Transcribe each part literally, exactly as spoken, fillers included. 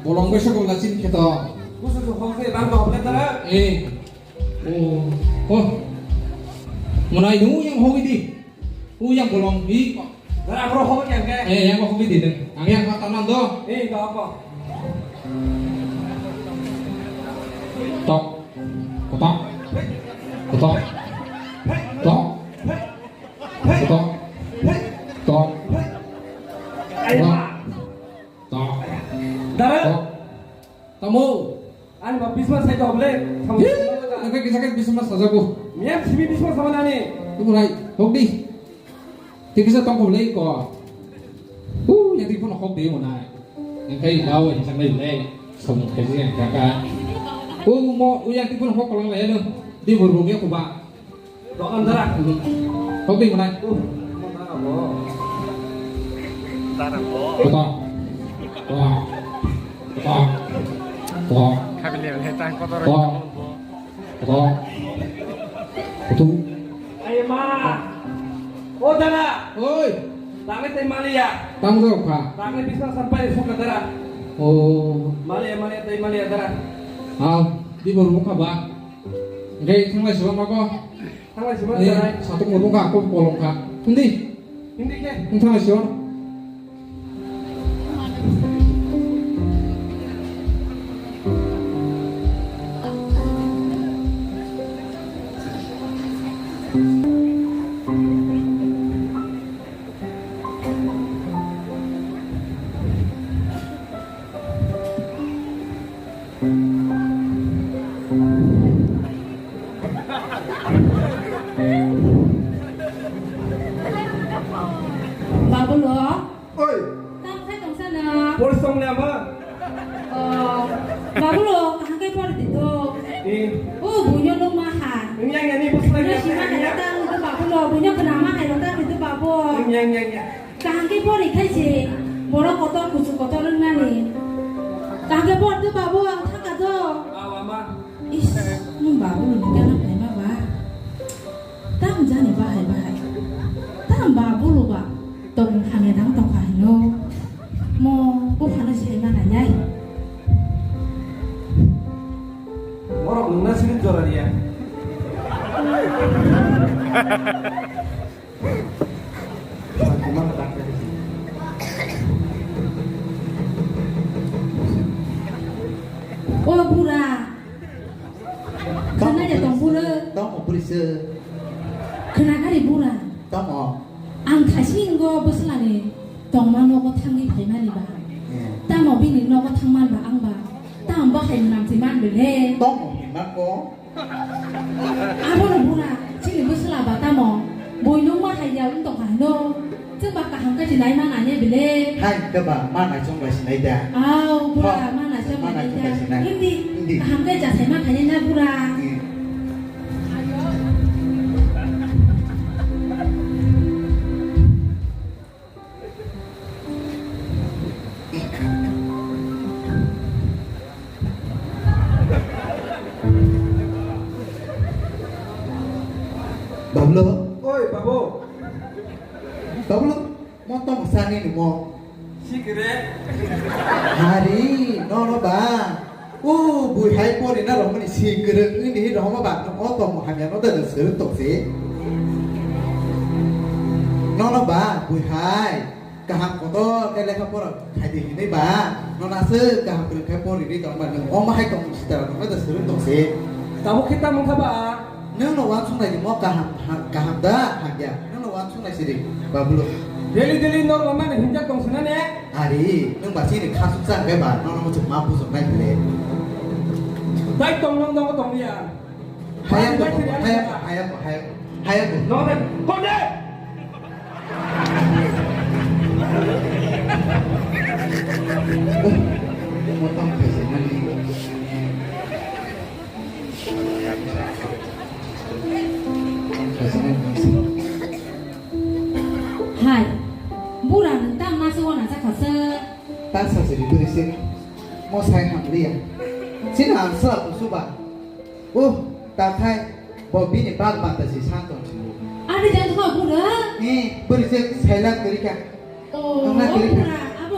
Bolong bai sokol la chini kheto. Busu su hong se bang dok le tara. Eh. Oh. Oh. Munai nu yang hogi di. U yang bolong di. Tara bro hogi yang ke. Eh, yang hogi di den. Ang yang mata nan do. Eh, do apa? Tok. Kotok. Kotok. Tok. Kotok. Tok. Ayo. Tok. Dara. Tok. Tamo. Ani ba bisma sai to ble. Ye, nang kisa kisa bisma sajago. Miya simi bisma sama nani. Tumu nai, hok di. Tikisa tong ko ble ko. Uh, yang tipu no hok di mo nai. Yang kai dau yang sang ble. Samung kai yang kaka. Uh, mo, uh, yang tipu no hok ko lang le no. Di bor bor ya ko ba. Dokan dara. Hok di manai. Koto. Koto. Koto. Koto. Koto. Koto. Ayo ma. O dara. Oi. Dame tei maliya. Tamo jok kha. Dame bisna sampai suka dara. Oh. Maliya, maliya, tei maliya dara. Ah, di bor bor kha ba. Ngai thanglai sibang ba ko. Thanglai sibang. Eh, satung mo bokha, ko kolom kha. Hindi. Hindi ke? Thanglai sibang. Babulo. Oi. Tamo khai tongsa na. Porisom le ama. Oh, Babulo, kaham kai por di to. Eh. Oh, bunyo no ma ha. Yang yang ni bus lagi. Bunyo sima hai ta ni to Babulo, bunyo kena ma hai ta ni to Babu. Yang yang yang. Kaham khe pori khai se, borok kotor kuchuk kotor wngnani. Kaham khe por de babu, ang thangka do. Aw, ama. Is, nwng babu ni gana phaima ba. Tam jani bahai bahai. Tam babu lo ba. Tong hamya dang tong kha hino. Mo buphano se ma nai nai. Borok nwngna sini jora riya. O bura. Khwna ya tong bura. Tamo bwrwi se. Khwna gari bura. Tamo. Ang thasing go bwslani tongma nogo thangwi phaimani ba. Eh. Tamo bini nogo thangman ba ang ba. Tamo bahai namsi man bele. Tamo hinma ko. Abono bura, chini bwsla ba tamo? Bui nung ma hai ya wng tong kha hino. Chwng ba kaham khe chinai ma nai bile. Hai, khe ba ma nai chong bai sinai da. Au, bura, ha, ma nai chong ma bai nai da. Hindi, hindi, kaham khe jasai ma khainai na bura. Hmm. Bablo. Oi, babo. Bablo, mo tong sani ni mo. Sikre. Hari, no, no, ba. O bui hai pori na romani si kwrwng ni rohoma ba, o tong hamya no da sir tong se. Nono ba bui hai kaham kotor khe lekha pora khai di hinwi ba, nono aswk kaham kwrwng khe pori ri tong ba, nwng omo hai tong sitara tong da sir tong se. Tabuk khe tamo kha ba? Nwng no wansuk nai di mo kaham, ha-, kaham da hamya. Nwng no wansuk nai sidi, Bablo. Daily daily nor mama ni hinjak tong sina ne? Ari, nwng ba chini khasuk sa hwnkhe ba, nono muchung ma bujok nai bile. Dai tong nong dongo tong liya. Hayang ko, hayang ko, hayang ko, hayang ko. Nong dai, kong dai. Motong khaisi nani. Hai, bura nwng tamo ma se wana jakha se? Ta sa se ri bwrwi se. Mo sai ham liya. Chini ang sala kusu ba. Oh, ta khai. Bo bini bag banta se san tong si. Ani jang thwa bura? Eh, bwrwi se sai la kwrwi kha. Oh, ang na kwrwi kha. Bura, abo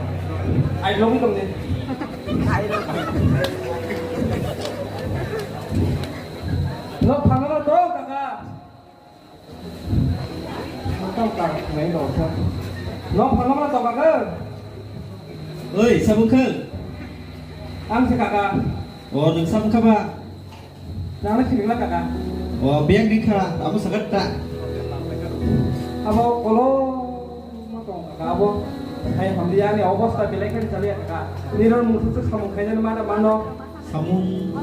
Ai, lobwi tong de. Nok phangno to, kaka. Nok phangno to, kaka. Oi, samung khe? Ang se, kaka. O, nwng samung kha ba? Nangno sini la, kaka. O, biyang ni kha, abo sagat ta. Abo kolo ma tong, kaka, abo. Hai hamdi ani obosta belai khe chaliya, kaka. Nirol mungsu se samung khainani mana mano. Samung,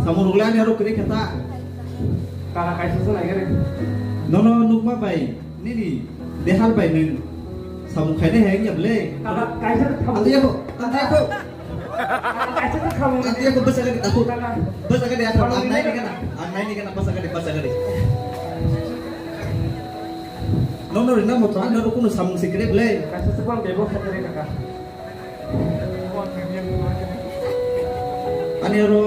samung rok le ani aro kwrwi kha ta. Kaka kaisa se nai gari. Nono nukma bai. Nini dehal bai nwng samung khainai hai wngya bwle? Kaka, kaisa samung. Ang tiyako, ang tiyako. Kaka, kaisa samung. Ang tiyako, bwsa gari, takhuk. Kaka. Bwsa gari, ang, ang naini gana, ang naini gana, bwsa gari, bwsa gari. Nono rina moto, ang nono kuno samung sikre bwle. Kaisa se bang bebo khatere, kaka. Ani oro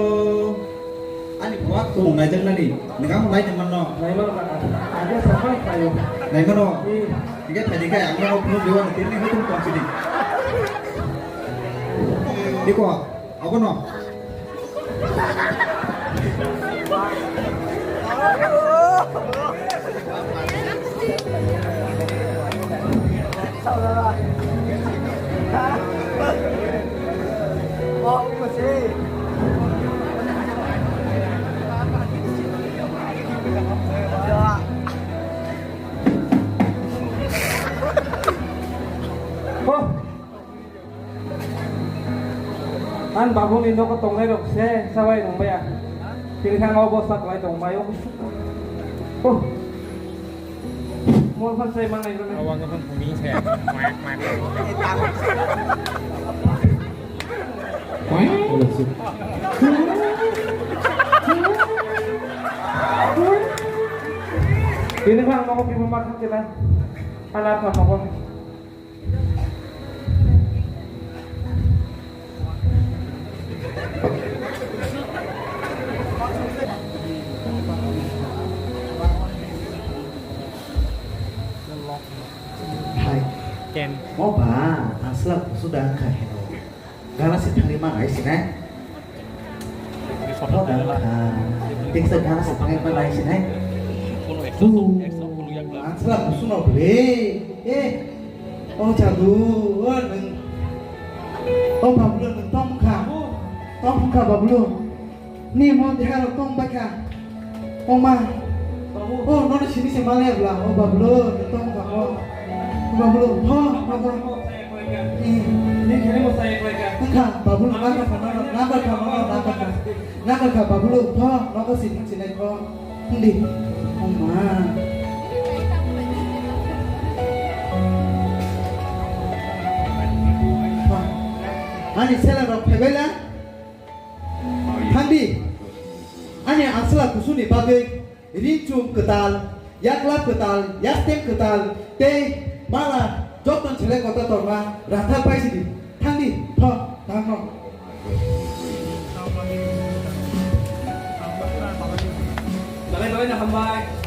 ani buak tung naijaknani, nang ang nai tongmano. Naimano kaka. Age sapan khayo. Naimano. Hmm. Hingke phaidi khe ang nono phunuk dewa ni tini hukum tong sidi. Diko, abono. Oh. Babuni nogo tongnai rok se sabai rwng baya. Tini kha o bosta kwlai tong bai o. Oh. Mol phan sai manai rwng. Awa no phan phungni se. Tini kha nogo pibo ma khan tila. Ana kha nogo. Hai. Ken. Mo ba, asla kusu da kha heno. Gana se thangwi ma nai sinai. Photo da kha. Teksa gana se thangwi ma nai sinai. Bu, asla kusu no ble. Eh, o jadu, o nwng, o Bablu nwng tong kha, tong kha Bablu, ni mo deha rok tong bai kha, o ma, o nono sini se male bla, o Bablu nwng tong kha, o Bablu, ho, nogo, eh, nwng kha Bablu, nakar kha, nono, nakar kha, nono, nakar kha, nakar kha Bablu, ho, nogo sini sinai, ho. Hindi. Oma. Ani sela rok phaibaila. Thangdi. Ani asla kusuni bagwi ringchum kwtal, yaklap kwtal, yastem kwtal, tei mala joton selek kotor torma ratha paisidi. Thangdi, tho, thangno. Belai belai no hambai.